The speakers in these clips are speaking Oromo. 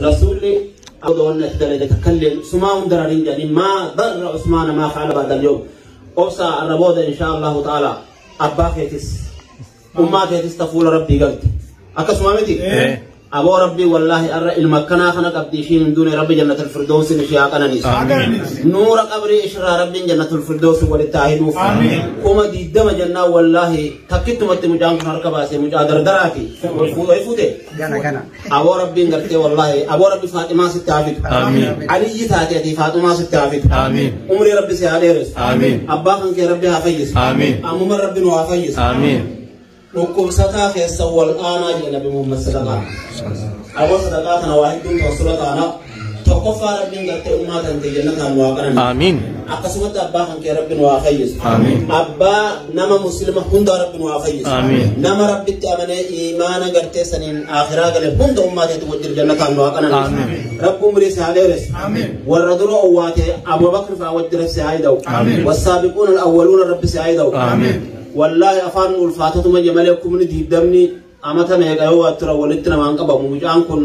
Rasuulli odoon ati dalagde takkalleen sumaa hunda rariin jedhanii maa darra Usmaana maa faala ba'da al-yawm. Obsa arra booda insha Allahu ta'ala abbaa keetis ummaa keetis ta fuula rabbii galte. Akkasuma miti? Aboo rabbii wallaahi arra ilma akkanaa kana qabdi ishiin hin duune rabbi jannatul firdoosin ishee haa qananiisu. Nuura qabrii ishirraa rabbiin jannatul firdoosin walitti haa hiduuf. 20,000 jennaan wallaahi takkittumatti mucaan kun harka baasee mucaa dardaraati. Fuudhee fuute. Gana gana. Aboo rabbiin gartee wallaahi aboo rabbi Faaximaa sitti haa fidu. Amiin. Aliyyi taate ati Faaximaa sitti haa fidu. Amiin. Umrii rabbi si haa dheeressu. Amiin. Abbaa kan kee rabbi haa fayyisu. Amiin. Ammuma rabbi nu haa fayyisu. Amiin. Dhukkubsataa keessa wal aanaa jedhe Nabi Muhammad sadaqaa. Aboo sadaqaa kana waa hedduun tawassula taana. Tokkoffaa rabbiin gartee ummaa tan ta'e jannataan nu haa qananiisu. Amiin. Akkasumatti abbaa kan kee rabbi nu haa fayyisu. Amiin. Abbaa nama muslima hundaa rabbi nu haa fayyisu. Amiin. Nama rabbitti amanee imaana gartee saniin akhiraa gale hunda ummaa teetu wajjin jannataan nu haa qananiisu. Amiin. Rabbi umrii si haa dheeressu. Warra dura owwaate Abu Bakr fa'aa wajjin rabbi si haa hidhau. Amiin. Wassaabiquuna al-awwaluuna rabbi si haa hidhau. Amiin. Wallaahi afaan ulfaatatuma malee 20,000 amata meeqa yoo waa tura walitti namaan qabamu mucaan kun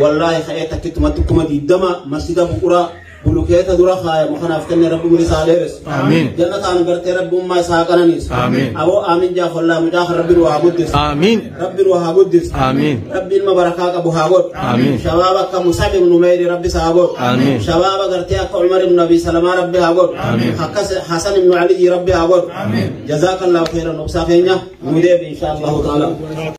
wallaahi ka'ee takkittumatti 20,000 masjida bu'uura bulukeeta dura kaayamu kanaaf kenne rabbi umrii isaa dheeressu. Amiin. Jannataan gartee rabbi ummaa isaa qananiisu. Amiin. Aboo aamin jaaf wallaahi mucaa kan rabbi nu haa guddisu. Amiin. Rabbi nu haa guddisu. Amiin. Rabbi ilma barakaa qabu haa godhu. Amiin. Shabaaba akka Musab ibn Umayr rabbi isaa haa godhu. Amiin. Shabaaba gartee akka Umar ibn Abi Salamaa rabbi haa godhu. Amiin. Akka Hasan ibn Ali rabbi haa godhu. Amiin. Jazakallahu khairan obsaa keenya nu deebi insha Allahu ta'ala.